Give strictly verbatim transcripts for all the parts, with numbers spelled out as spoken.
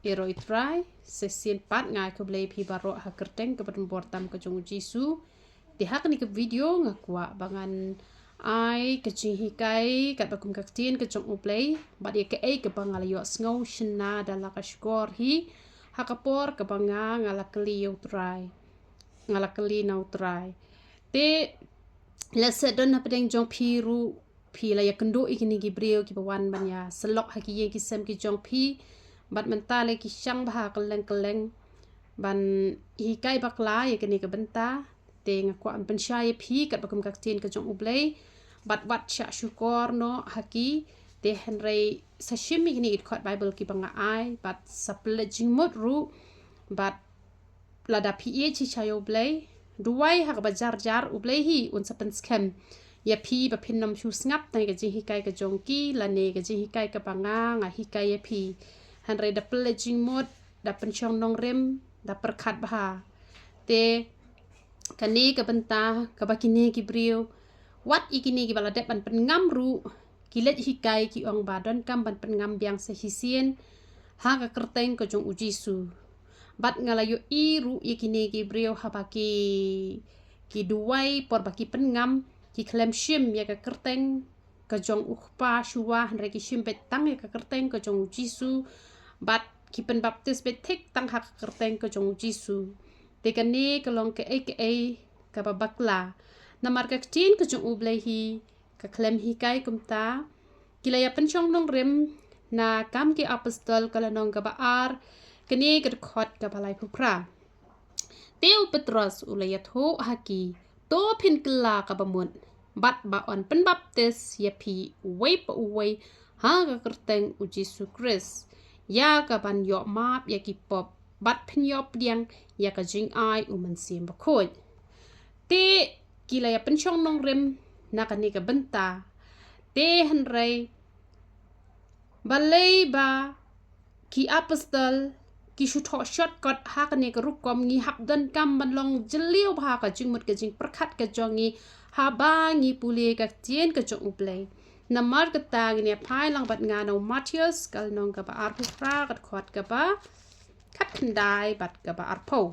Ïaroh ïa u Trai, sa shisien pat nga ai khublei ïa phi baroh ha ka kyrteng kaba donbor tam ka jong u Jisu. Te ha kane ka video nga kwah ba ngan ai ka jinghikai katba kum ka ktien ka jong U Blei, bad ïa kaei kaba nga la ïohsngew shynna da la ka shkor hi, ha ka por kaba nga, nga la kylli ïa u Trai. Nga la kylli na u Trai. Te, lehse don hapdeng jong phi ruh, phi la ïakynduh ïa kine ki briew kiba wan ban ïasyllok ha ki ïing ki sem ki jong phi. Bad mynta leh ki shang bha kylleng kylleng ban hikai bakla ïa kane ka bynta. Te nga kwah ban pynshai ïa phi katba kum ka ktien ka jong U Blei. Bad wat shah shukor noh ha ki. Te hynrei sa shim ïa kine ki dkhot Baibl kiba nga ai, bad sa pynleit jingmut ruh. Bad lada phi ïeit shisha ïa U Blei, duwai ha kaba jar jar, U Blei hi un sa pynskhem ïa phi ba phin nym shu sngap tang ïa ka jinghikai ka jong ki, lane ka jinghikai kaba nga, nga hikai ïa phi. Hynrei da pynleit jingmut, da pynshong nongrim, da pyrkhat bha. Te, kane ka bynta, kaba kine ki briew, wat ïa kine kiba la dep ban pynngam ruh, ki leit hikai ki ong ba donkam ban pynngam biang sa shisien, ha ka kyrteng ka jong u Jisu. Bad nga la ïohi ruh ïa kine ki briew haba ki, ki duwai por ba ki pynngam, ki khlem shim ïa ka kyrteng ka jong u Kpa shuwa, hynrei ki shim beit tang ïa ka kyrteng ka jong u Jisu. Bad ki pynbaptis beit thik tang ha ka kyrteng ka jong u Jisu. Te kane ka long kaei kaei kaba bakla. Namar ka ktien ka jong U Blei hi, ka khlem hikai kumta. Ki la ïa pynshong nongrim na Kam ki Apostol ka lynnong kaba ar, kane ka dkhot kaba laiphew phra. Te u Petros u la ïathuh ha ki, to phin kylla kaba mut, bad ba yn pynbaptis ïa phi uwei pa uwei ha ka kyrteng u Jisu Khrist, ïa kaban ïoh map ïa ki pop, bad phin ïoh pdiang ïa ka jingai u Mynsiem Bakhuid. Te ki la ïa pynshong nongrim na kane ka bynta. Te hynrei, balei ba ki apostol ki shu thoh shortcut ha kane ka rukom, ngi hap donkam ban long jylliew bha ka jingmut ka jingpyrkhat ka jong ngi, haba ngi pule ka ktien ka jong U Blei. Namar kata ngin ïa phai lang bad nga na u Mathaios, ka lynnong kaba arphew phra, ka dkhot kaba khatkhyndai bad kaba arphew.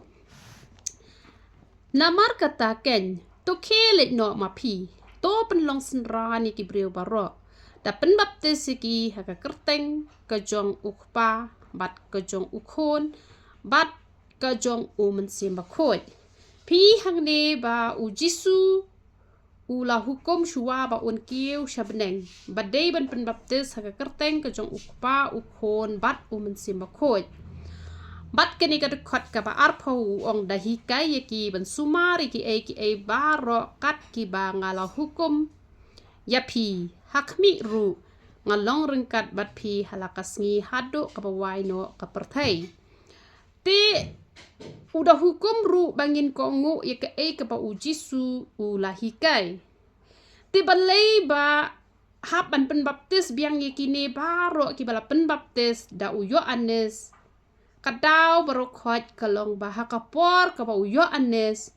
Namar kata keiñ, to khie leit noh ma phi, to pynlong synran ïa ki briew baroh, da pynbaptis ïa ki ha ka kyrteng ka jong u Kpa, bad ka jong u Khun, bad ka jong u Mynsiem Bakhuid. Phi hangne ba u Jisu u la hukum shuwa ba un kiew sha bneng, ba dei ban pynbaptis ha ka kyrteng ka jong u Kpa, u Khun, bad u Mynsiem Bakhuid. Bad kane ka dkhot kaba arphew u ong, da hikai ïa ki ban sumar ïa kiei kiei baroh kat kiba nga la hukum ïa phi. Ha khmih ruh, nga long ryngkat bad phi ha la ka sngi haduh kaba wai noh ka pyrthei. Te u da hukum ruh ba ngin kohnguh ïa kaei kaba u Jisu u la hikai. Te balei ba hap ban pynbaptis biang ïa kine baroh kiba la pynbaptis da u Ïoannis? Ka daw baroh khoit ka long ba ha ka por kaba u Ïoannis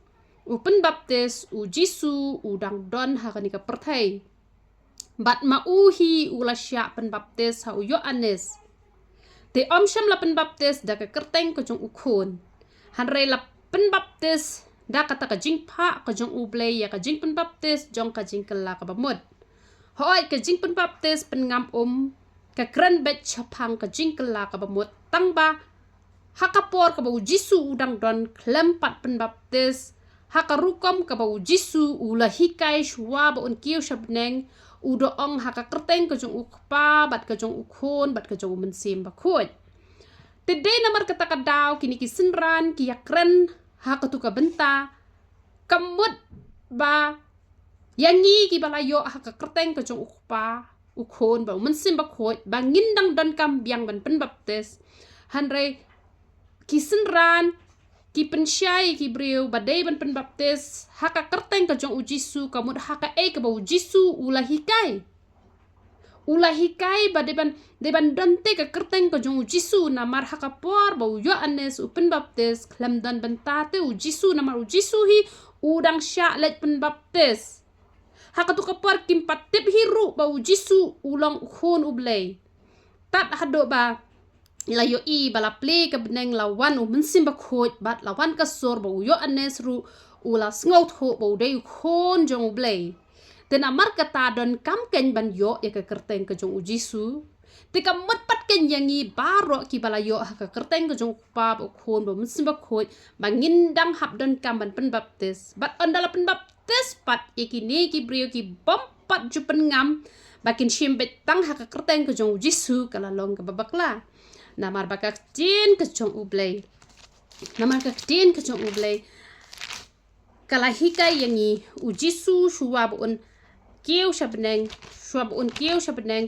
u pynbaptis, u Jisu u dang don ha kane ka pyrthei. Bad ma u hi u la shah pynbaptis ha u Ïoannis. Te ym shym la pynbaptis da ka kyrteng ka jong u Khun. Hynrei la pynbaptis da kata ka jingphah ka jong U Blei ïa ka jingpynbaptis jong ka jingkylla kaba mut. Hooid, ka jingpynbaptis pynngam um, ka kren beit shaphang ka jingkylla kaba mut, tang ba ha ka por kaba u Jisu u dang don, khlem pat pynbaptis, ha ka rukom kaba u Jisu u la hikai shuwa ba un kiew sha bneng, u da ong, ha ka kyrteng ka jong u Kpa, bad ka jong u Khun, bad ka jong u Mynsiem Bakhuid. Te dei namar kata ka daw kine ki synran ki ïa kren ha katu ka bynta, ka mut ba ïa ngi kiba la ïoh ha ka kyrteng ka jong u Kpa, u Khun, bad u Mynsiem Bakhuid, ba ngin dang donkam biang ban pynbaptis. Hynrei ki synran ki pynshai ïa ki briew ba dei ban pynbaptis ha ka kyrteng ka jong u Jisu, ka mut ha kaei kaba u Jisu u la hikai. U la hikai ba dei ban, dei ban don te ka kyrteng ka jong u Jisu, namar ha ka por ba u Ïoannis u pynbaptis, khlem don bynta te u Jisu, namar u Jisu hi u dang shah leit pynbaptis. Ha katu ka por kim pat tip hi ruh ba u Jisu u long u Khun U Blei. Tad haduh ba la ïohi ba la plie ka bneng, la wan u Mynsiem Bakhuid bad la wan ka sur ba u Ïoannis ruh u la sngewthuh ba u dei u Khun jong U Blei. Te namar kata donkam kein ban ïoh ïa ka kyrteng ka jong U Jisu. Te ka mut pat kein ïa ngi baroh kiba la ïoh ha ka kyrteng ka jong U Kpa bad U Khun bad U Mynsiem Bakhuid ba ngin dang hap donkam ban pynbaptis. Bad ynda la pynbaptis pat ïa kine ki briew ki bym pat ju pynngam ba kin shim beit tang ha ka kyrteng ka jong U Jisu, ka la long kaba bakla. Namar ba ka ktien ka jong U Blei, namar ka ktien ka jong U Blei ka la hikai ïa ngi, U Jisu shuwa ba un kiew sha bneng, shuwa ba un kiew sha bneng,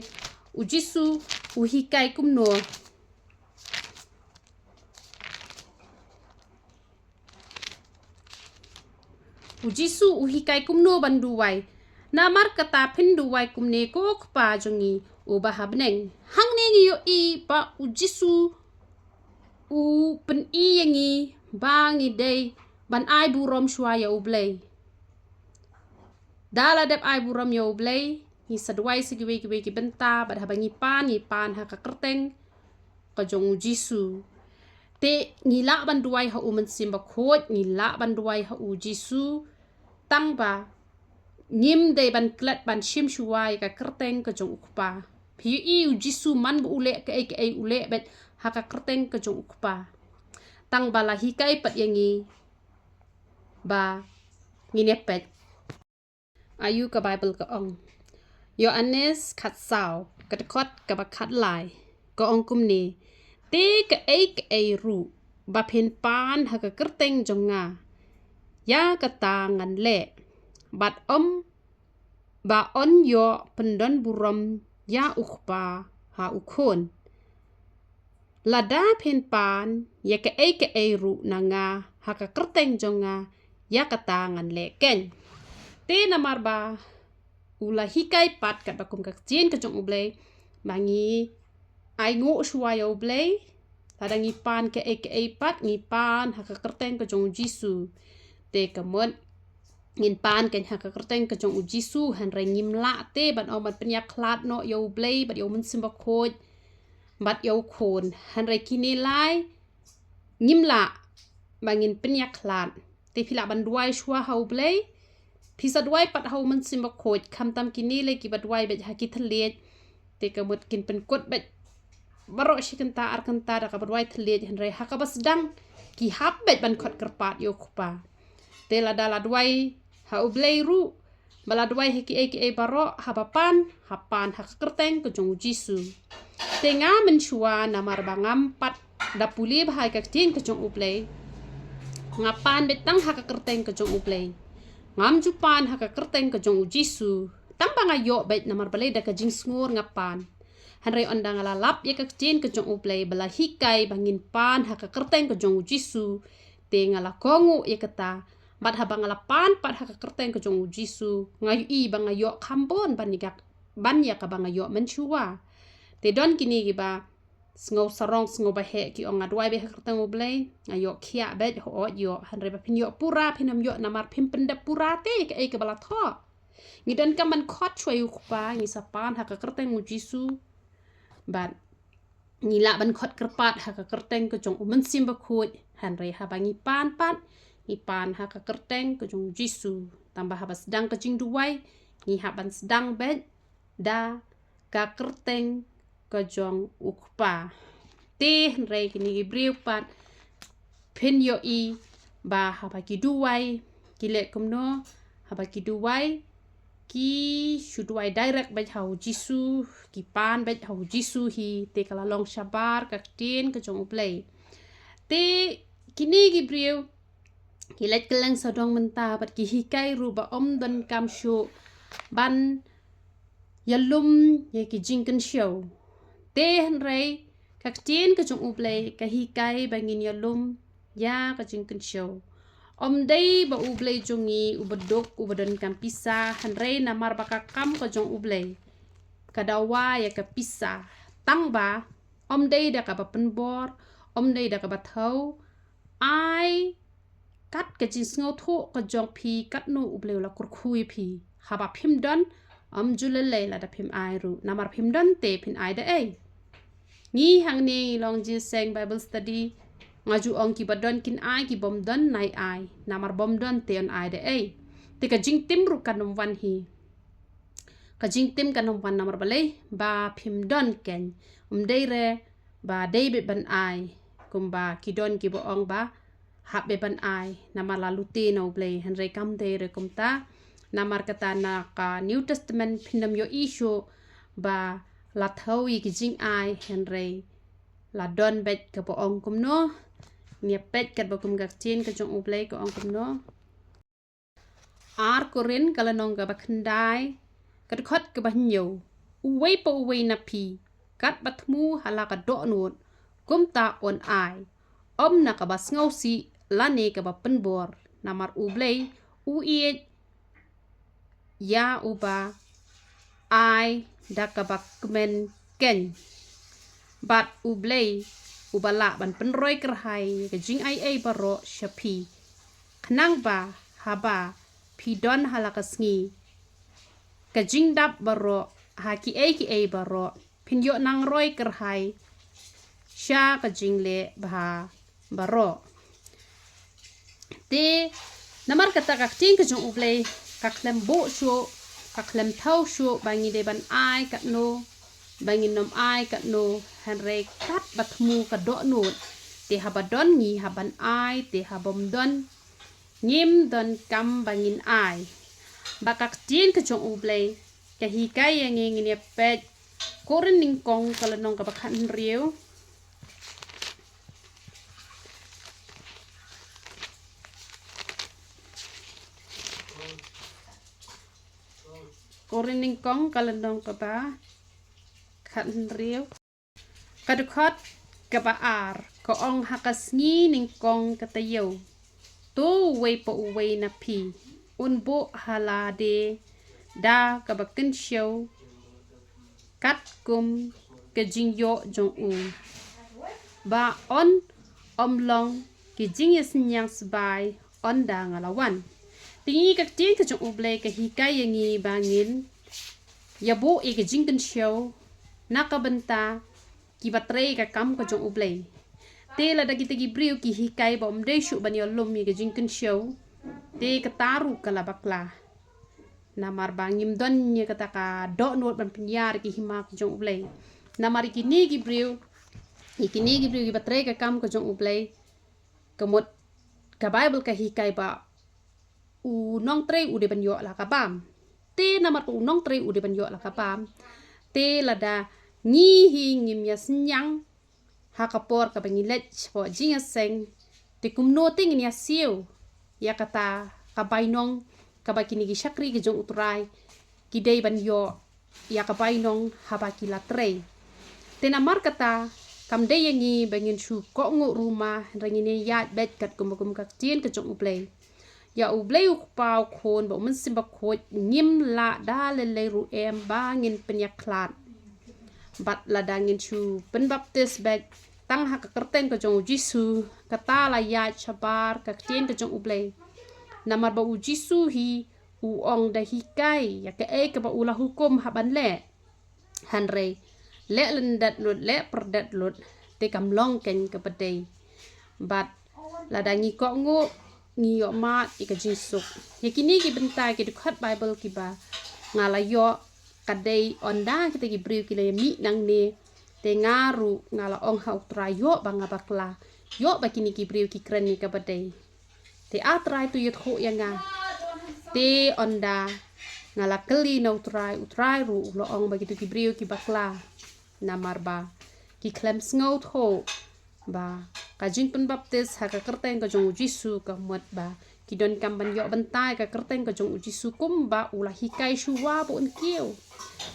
U Jisu u hikai kumno? U Jisu u hikai kumno ban duwai? Namar kata phin duwai kumne, ko Kpa jong ngi uba ha bneng. Hangne ngi ïohi ba U Jisu u pyni ïa ngi ba ngi dei ban ai burom shuwa ïa U Blei. Da la dep ai burom ïa U Blei, ngi sa duwai sa kiwei kiwei ki bynta, bad haba ngi pan, ngi pan ha ka kyrteng ka jong U Jisu. Te ngi lah ban duwai ha U Mynsiem Bakhuid, ngi lah ban duwai ha U Jisu, tang ba ngim dei ban klet ban shim shuwa ïa ka kyrteng ka jong U Kpa. Phi ïohi U Jisu man ba u leh kaei kaei u leh beit ha ka kyrteng ka jong U Kpa. Tang ba la hikai pat ïa ngi ba ngin ïa peit. Aïu ka Baibl ka ong? Ïoannis khatsaw, ka dkhot kaba khatlai, ka ong kumne: Te kaei kaei ruh ba phin pan ha ka kyrteng jong nga, ïa kata ngan leh, bad ym ba yn ïoh pyndon burom ïa U Kpa ha U Khun. Lada phin pan ïa kaei kaei ruh na nga ha ka kyrteng jong nga, ïa kata ngan leh kein. Te namar ba u la hikai pat katba kum ka ktien ka jong U Blei ba ngi ainguh shuwa ïa U Blei, lada ngi pan kaei kaei pat ngi pan ha ka kyrteng ka jong U Jisu. Te ka mut ngin pan kein ha ka kyrteng ka jong U Jisu, hynrei ngim lah te ban ong ban pynïakhlad noh ïa U Blei bad ïa U Mynsiem Bakhuid bad ïa U Khun. Hynrei kine lai ngim lah ba ngin pynïakhlad. Te phi lah ban duwai shuwa ha U Blei, phi sa duwai pat ha U Mynsiem Bakhuid, khamtam kine lei kiba duwai beit ha ki thylliej, te ka mut kin pynkut beit baroh shi kynta ar kynta da kaba duwai thylliej, hynrei ha kaba sdang ki hap beit ban khot kyrpad ïa U Kpa. Te lada la duwai ha U Blei ruh, ba la duwai ha kiei kiei baroh, haba pan, ha pan ha ka kyrteng ka jong U Jisu. Te nga mynshuwa, namar ba ngam pat da pule bha ïa ka ktien ka jong U Blei, nga pan beit tang ha ka kyrteng ka jong U Blei. Ngam ju pan ha ka kyrteng ka jong U Jisu. Tang ba nga ïoh beit, namar balei, da ka jingsngur nga pan. Hynrei ynda nga la lap ïa ka ktien ka jong U Blei ba la hikai ba ngin pan ha ka kyrteng ka jong U Jisu, te nga la kohnguh ïa kata. Bad haba nga la pan pat ha ka kyrteng ka jong U Jisu, nga ïohi ba nga ïoh kham bun ban ïa ka, ban ïa kaba nga ïoh mynshuwa. Te don kine kiba sngew sarong, sngew baheh, ki ong, nga duwai beit ha ka kyrteng U Blei, nga ïoh khiah beit. Hooid, ïoh, hynrei ba phin ïoh pura phin ym ïoh, namar phim pyndep pura te ïa kaei kaba la thoh. Ngi donkam ban khot shuwa ïa U Kpa, ngi sa pan ha ka kyrteng U Jisu. Bad ngi lah ban khot kyrpad ha ka kyrteng ka jong U Mynsiem Bakhuid, hynrei haba ngi pan pat, ngi pan ha ka kyrteng ka jong U Jisu. Tang ba haba sdang ka jingduwai, ngi hap ban sdang beit da ka kyrteng ka jong U Kpa. Te hynrei kine ki briew pat phin ïohi ba haba ki duwai, ki leh kumno? Haba ki duwai, ki shu duwai direct beit ha U Jisu, ki pan beit ha U Jisu hi, te ka la long shabar ka ktien ka jong U Blei. Te kine ki briew ki leit kylleng sawdong mynta bad ki hikai ruh ba ym donkam shuh ban ïalum ïa ki jingkynshew. Te hynrei ka ktien ka jong U Blei ka hikai ba ngin ïalum ïa ka jingkynshew. Ym dei ba U Blei jong ngi uba duk, uba donkam pisa, hynrei namar ba ka kam ka jong U Blei ka dawa ïa ka pisa. Tang ba ym dei da kaba pynbor, ym dei da kaba thew, ai kat ka jingsngewthuh ka jong phi, katno U Blei u la kyrkhu ïa phi. Haba phim don, ym ju lei lei lada phim ai ruh, namar phim don te phin ai da ei? Ngi hangne ngi long jingïaseng Bible study. Nga ju ong kiba don kin ai, ki bym don nai ai. Namar bym don te yn ai da ei. Te ka jingtim ruh kan ym wan hi. Ka jingtim kan ym wan namar balei ba phim don kein. Ym dei re ba dei beit ban ai. Kumba ki don kiba ong ba hap beit ban ai namar la lute na U Blei, hynrei kam dei re kumta. Namar kata na ka New Testament phin ym ïohi shuh ba la thew ïa ki jingai, hynrei la don beit kaba ong kumno. Ngin ïa peit katba kum ka ktien ka jong U Blei ka ong kumno. Ar Korinth ka lynnong kaba khyndai, ka dkhot kaba hynñiew. Uwei pa uwei na phi, katba thmu ha la ka dohnud, kumta un ai. Ym na kaba sngewsih lane kaba pynbor, namar U Blei u ïeit ïa uba ai da kaba kmen kein. Bad U Blei uba lah ban pynroi kyrhai ïa ka jingaiei baroh sha phi, khnang ba haba phi don ha la ka sngi, ka jingdap baroh, ha kiei kiei baroh, phin ïoh nang roi kyrhai sha ka jingleh bha baroh. Te namar kata ka ktien ka jong U Blei ka khlem buh shuh, ka khlem thew shuh ba ngi dei ban ai katno, ba ngin ym ai katno, hynrei katba thmu ka dohnud. Te haba don ngi hap ban ai, te haba ym don ngim don kam ba ngin ai. Ba ka ktien ka jong U Blei ka hikai ïa ngi, ngin ïa peit Korinth nyngkong ka lynnong kaba khathynriew. Korinth nyngkong ka lynnong kaba khathynriew, ka dkhot kaba ar, ka ong, ha ka sngi nyngkong ka taïew, to uwei pa uwei na phi un buh ha lade da kaba kynshew katkum ka jingïoh jong u, ba yn ym long ki jingïasynñiang sbai ynda nga la wan. Te ngi, ka ktien ka jong U Blei ka hikai ïa ngi ba ngin ïa buh ïa ka jingkynshew na ka bynta kiba trei ka kam ka jong U Blei. Te lada kita ki briew ki hikai ba ym dei shuh ban ïalum ïa ka jingkynshew, te kata ruh ka la bakla. Namar ba ngim don ïa kata ka dohnud ban pynïar ïa ki hima ki jong U Blei. Namar ïa kine ki briew, ïa kine ki briew kiba trei ka kam ka jong U Blei, ka mut ka Baibl ka hikai ba u nongtrei u dei ban ïoh la ka bam. Te namar ba u nongtrei u dei ban ïoh la ka bam, te lada ngi hi ngim ïasynñiang ha ka por kaba ngi leit shapoh jingïaseng, te kumno te ngin ïasiew ïa kata ka bainong kaba kine ki shakri ki jong U Trai ki dei ban ïoh ïa ka bainong haba ki la trei? Te namar kata, kam dei ïa ngi ba ngin shu kohnguh ruh ma, hynrei ngin ïaid beit katkum, kum ka ktien ka jong U Blei. Ïa U Blei U Kpa, U Khun bad U Mynsiem Bakhuid ngim lah da lei lei ruh em ba ngin pynïakhlad. Bad lada ngin shu pynbaptis beit tang ha ka kyrteng ka jong U Jisu, kata la ïaid shabar ka ktien ka jong U Blei. Namar ba U Jisu hi u ong da hikai ïa kaei kaba u la hukum hap ban leh. Hynrei leh lyndet lut, leh pyrdet lut, te kam long kein kaba dei. Bad lada ngi kohnguh, ngi ïoh mad ïa ka jingsuk. Ïa kine ki bynta ki dkhot Baibl kiba nga la ïoh, ka dei ynda kita ki briew ki la ïa mih nangne, te nga ruh nga la ong ha U Trai, ïoh ba nga bakla, ïoh ba kine ki briew ki kren ïa kaba dei. Te A Trai, to ïathuh ïa nga. Te ynda nga la kylli na U Trai, U Trai ruh u la ong ba kito ki briew ki bakla. Namar ba ki khlem sngewthuh ba ka jingpynbaptis ha ka kyrteng ka jong U Jisu ka mut ba ki donkam ban ïoh bynta ïa ka kyrteng ka jong U Jisu kumba u la hikai shuwa ba un kiew.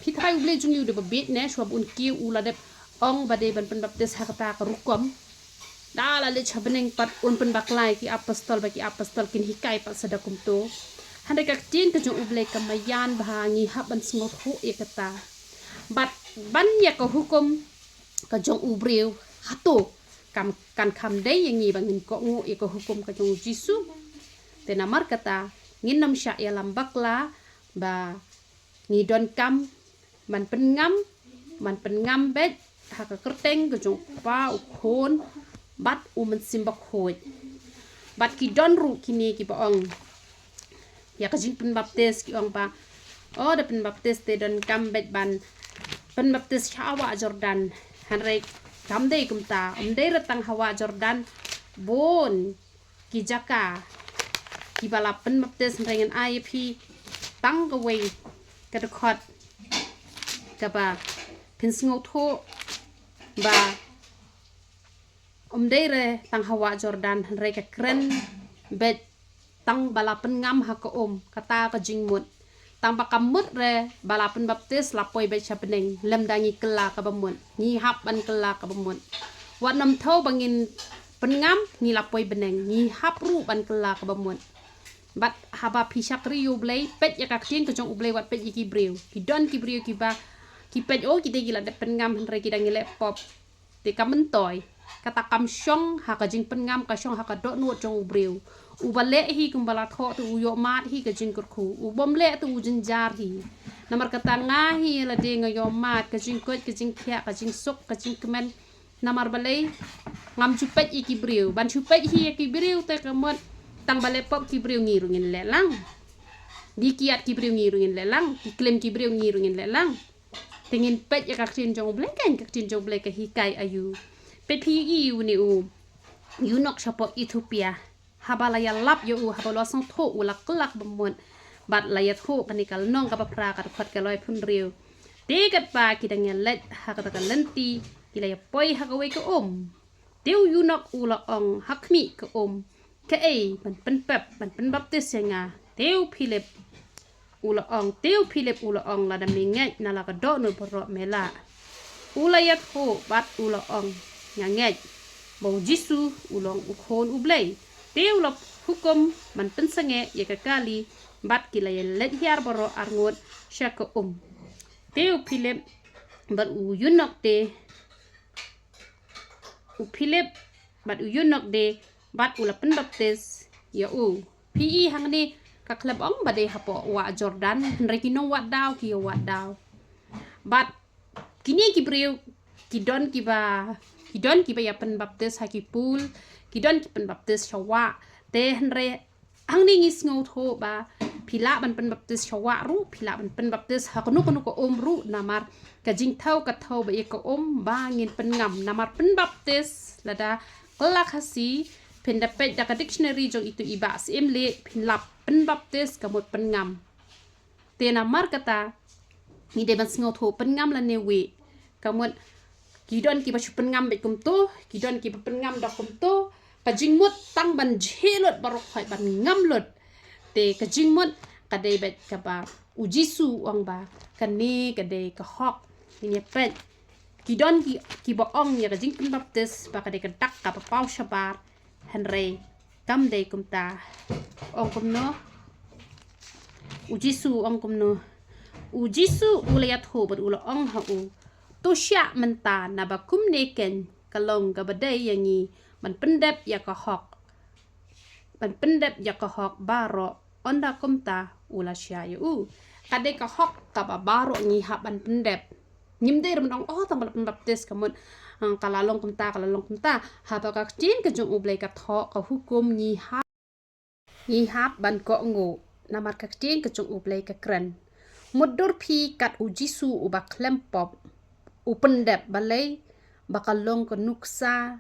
Phi tharai U Blei jong ngi u dei ba bieit ne, shuwa ba un kiew u la dep ong ba dei ban pynbaptis ha kata ka rukom. Da la leit sha bneng pat un pynbakla ïa ki apostol ba ki apostol kin hikai pat sa da kumto. Hynrei ka ktien ka jong U Blei ka maïan ba ngi hap ban sngewthuh ïa kata. Bad ban ïa ka hukum ka jong u briew, hato kam, kan kham dei ïa ngi ba ngin kohnguh ïa ka hukum ka jong U Jisu? Te namar kata ngin nym shah ïalam bakla ba ngi donkam ban pynngam, ban pynngam beit ha ka kyrteng ka jong u Kpa, u Khun bad u Mynsiem Bakhuid. Bad ki don ruh kine kiba ong ïa ka jingpynbaptis, ki ong ba, o, da pynbaptis te donkam beit ban pynbaptis sha wah Jordan. Hynrei kam dei kumta, ym dei re tang ha wah Jordan, bun ki jaka kiba la pynbaptis. Hynrei ngan ai ïa phi tang kawei ka dkhot kaba phin sngewthuh ba ym dei re tang ha wah Jordan, hynrei ka kren beit tang ba la pynngam ha ka um, kata ka jingmut. Tang ba ka mut re ba la pynbaptis, la poi beit sha bneng, lymda ngi kylla kaba mut, ngi hap ban kylla kaba mut. Wat nym thew ba ngin pynngam, ngi la poi bneng, ngi hap ruh ban kylla kaba mut. Bad haba phi shakri ïa U Blei, peit ïa ka ktien ka jong U Blei, wat peit ïa ki briew. Ki don ki briew kiba ki peit, o, ki dei ki la dep pynngam, hynrei ki dang ïaleh pop. Te kam myntoi. Kata kam shong ha ka jingpynngam, ka shong ha ka dohnud jong u briew. Uba leh hi kumba la thoh te u ïohmad hi ka jingkyrkhu. U bym leh te u jynjar hi. Namar kata nga hi lade nga ïohmad ka jingkoit, ka jingkhiah, ka jingsuk, ka jingkmen. Namar balei? Ngam shu peit ïa ki briew. Ban shu peit hi ïa ki briew te ka mut tang ba leh pop ki briew ngi ruh ngin leh lang. Di kiad ki briew ngi ruh ngin leh lang. Ki klim ki briew ngi ruh ngin leh lang. Te ngin peit ïa ka ktien jong U Blei, kan, ka ktien jong U Blei ka hikai aïu. Peit phi ïa une u eunuch shapoh Ethiopia. Haba la ïalap ïa u, haba la sngewthuh u la kylla kaba mut bad la ïathuh kane ka lynnong kaba phra, ka dkhot ka laiphew hynriew. Te katba ki dang ïaleit ha kata ka lynti, ki la ïapoi ha kawei ka um. Te u eunuch u la ong ha khmih ka um, kaei ban pynpep, ban pynbaptis ïa nga? Te u Philip u la ong, te u Philip u la ong, lada me ngeit na la ka dohnud baroh me lah. U la ïathuh bad u la ong, nga ngeit ba u Jisu u long u Khun U Blei. Te u la hukum ban pynsangeh ïa ka kali, bad ki la ïaleit hiar baroh arngut sha ka um. Te u Philip bad u eunuch te, u Philip bad u eunuch te, bad u la pynbaptis ïa u. Phi i hangne ka khlem ong ba dei hapoh wah Jordan, hynrei ki nongwad daw ki ïawad daw. Bad kine ki briew ki don kiba, ki don kiba ïa pynbaptis ha ki pool, ki don ki pynbaptis sha wah. Te hynrei hangne ngi sngewthuh ba phi lah ban pynbaptis sha wah ruh, phi lah ban pynbaptis ha kano kano ka um ruh, namar ka jingthew ka thew beit ïa ka um ba ngin pynngam. Namar pynbaptis, lada kylla Khasi, phin da peit da ka dictionary jong itu i Bah Syiemlieh, phin lap pynbaptis ka mut pynngam. Te namar kata ngi dei ban sngewthuh pynngam lane wieh. Ka mut ki don kiba shu pynngam beit kumto, ki don kiba pynngam da kumto. Ka jingmut tang ban jhieh lut baroh khoit, ban ngam lut. Te ka jingmut ka dei beit kaba u Jisu u ong ba kane ka dei ka hok. Ngin ïa peit. Ki don ki, kiba ong ïa ka jingpynbaptis ba ka dei ka dak kaba paw shabar. Hynrei kam dei kumta. Ong kumno? U Jisu u ong kumno? U Jisu u la ïathuh bad u la ong ha u, to shah mynta, naba kumne keiñ ka long kaba dei ïa ngi ban pyndep ïa ka hok. Ban pyndep ïa ka hok baroh. Ynda kumta u la shah ïa u. Ka dei ka hok kaba baroh ngi hap ban pyndep. Ngim dei ruh ban ong, o, tang ba la pynbaptis ka mut, ah, ka la long kumta, ka la long kumta. Haba ka ktien ka jong U Blei ka thoh, ka hukum ngi hap, ngi hap ban kohnguh. Namar ka ktien ka jong U Blei ka kren. Mutdur phi kat u Jisu uba khlem pop u pyndep, balei? Ba ka long ka nuksa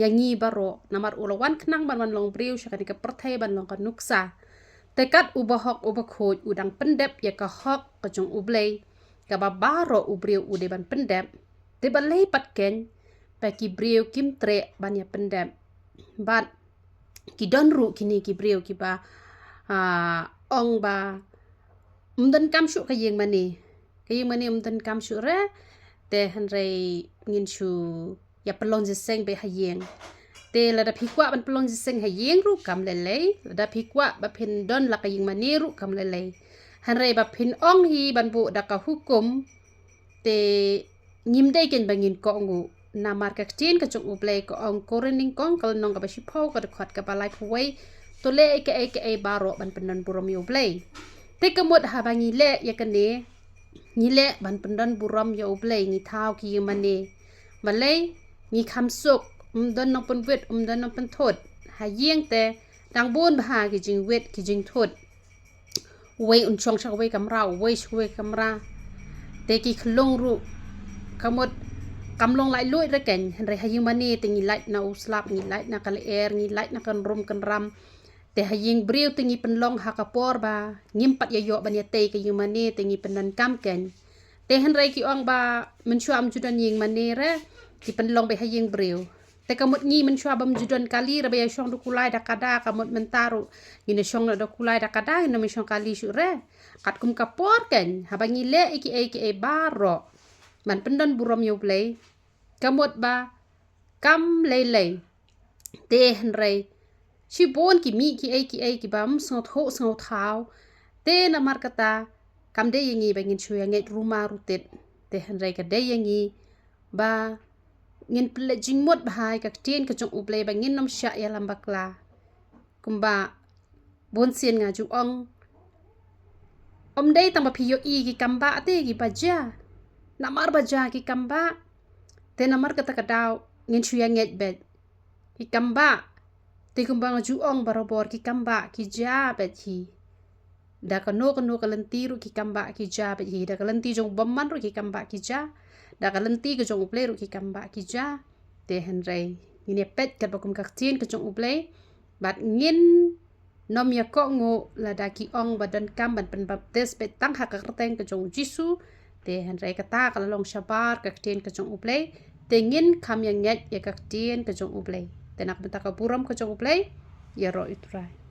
ïa ngi baroh, namar u la wan khnang ban wan long briew sha kane ka pyrthei ban long ka nuksa. Te kat u Bahok u Bakhuid u dang pyndep ïa ka hok ka jong U Blei, kaba baroh u briew u dei ban pyndep. Te balei pat keiñ ba ki briew kim treh ban ïa pyndep? Bad ki don ruh kine ki briew kiba, ah, ong ba ym donkam shuh ka ïing mane. Ka ïing mane ym donkam shuh re, te hynrei ngin shu ïa pynlong jingïaseng beit ha ïing. Te lada phi kwah ban pynlong jingïaseng ha ïing ruh kam lei lei, lada phi kwah ba phin don la ka ïing mane ruh kam lei lei. Hynrei ba phin ong hi ban buh da ka hukum, te ngim dei keiñ ba ngin kohnguh. Namar ka ktien ka jong U Blei ka ong, Korinth nyngkong ka lynnong kaba shiphew ka dkhot kaba laiphew wei, to leh ïa kaei kaei baroh ban pyndon burom ïa U Blei. Te ka mut haba ngi leh ïa kane, ngi leh ban pyndon burom ïa U Blei, ngi thaw ki ïing mane. Balei? Ngi kham suk, ym don nongpynwit, ym don nongpynthut. Ha ïing te dang bun bha ki jingwit, ki jingthut. Uwei un shong sha kawei kamra, uwei sha kawei kamra. Te ki khyllung ruh ka mut kam long laitluid re keiñ, hynrei ha ïing mane te ngi lait na u slap, ngi lait na ka lyer, ngi lait na ka nrum ka nram. Te ha ïing briew te ngi pynlong ha ka por ba ngim pat ïa ïoh ban ïatei ka ïing mane te ngi pyndonkam keiñ. Te hynrei ki ong ba mynshuwa ym ju don ïing mane re, ki pynlong beit ha ïing briew. Te ka mut ngi mynshuwa bym ju don kali re ba ïa shong da kulai da kada, ka mut mynta ruh ngin ïa shong da kulai da kada, ngin ym shong kali shuh re. Katkum ka por keiñ, haba ngi leh ïa kiei kiei baroh ban pyndon burom ïa U Blei, ka mut ba kam lei lei. Te hynrei shibun ki mih kiei kiei ki bym sngewthuh sngewthaw. Te namar kata kam dei ïa ngi ba ngin shu ïa ngeit rumar rutit. Te hynrei ka dei ïa ngi ba ngin pynleit jingmut bha ïa ka ktien ka jong U Blei ba ngin ym shah ïalam bakla. Kumba bun sien nga ju ong, ym dei tang ba phi ïohi ki kambah te kiba jia. Namar ba jia ki kambah, te namar kata ka daw ngin shu ïa ngeit beit. Ki kambah, te kumba nga ju ong barabor, ki kambah ki jia beit hi. Da kano kano ka lynti ruh ki kambah ki jia beit hi. Da ka lynti jong u bymman ruh ki kambah ki jia. Da ka lynti ka jong U Blei ruh ki kambah ki jia. Te hynrei ngin ïa peit katba kum ka ktien ka jong U Blei. Bad ngin nym ïa kohnguh lada ki ong ba donkam ban pynbaptis beit tang ha ka kyrteng ka jong U Jisu. Te hynrei kata ka la long shabar ka ktien ka jong U Blei. Te ngin kham ïa ngeit ïa ka ktien ka jong U Blei. Te na ka bynta ka burom ka jong U Blei, ïaroh ïa U Trai.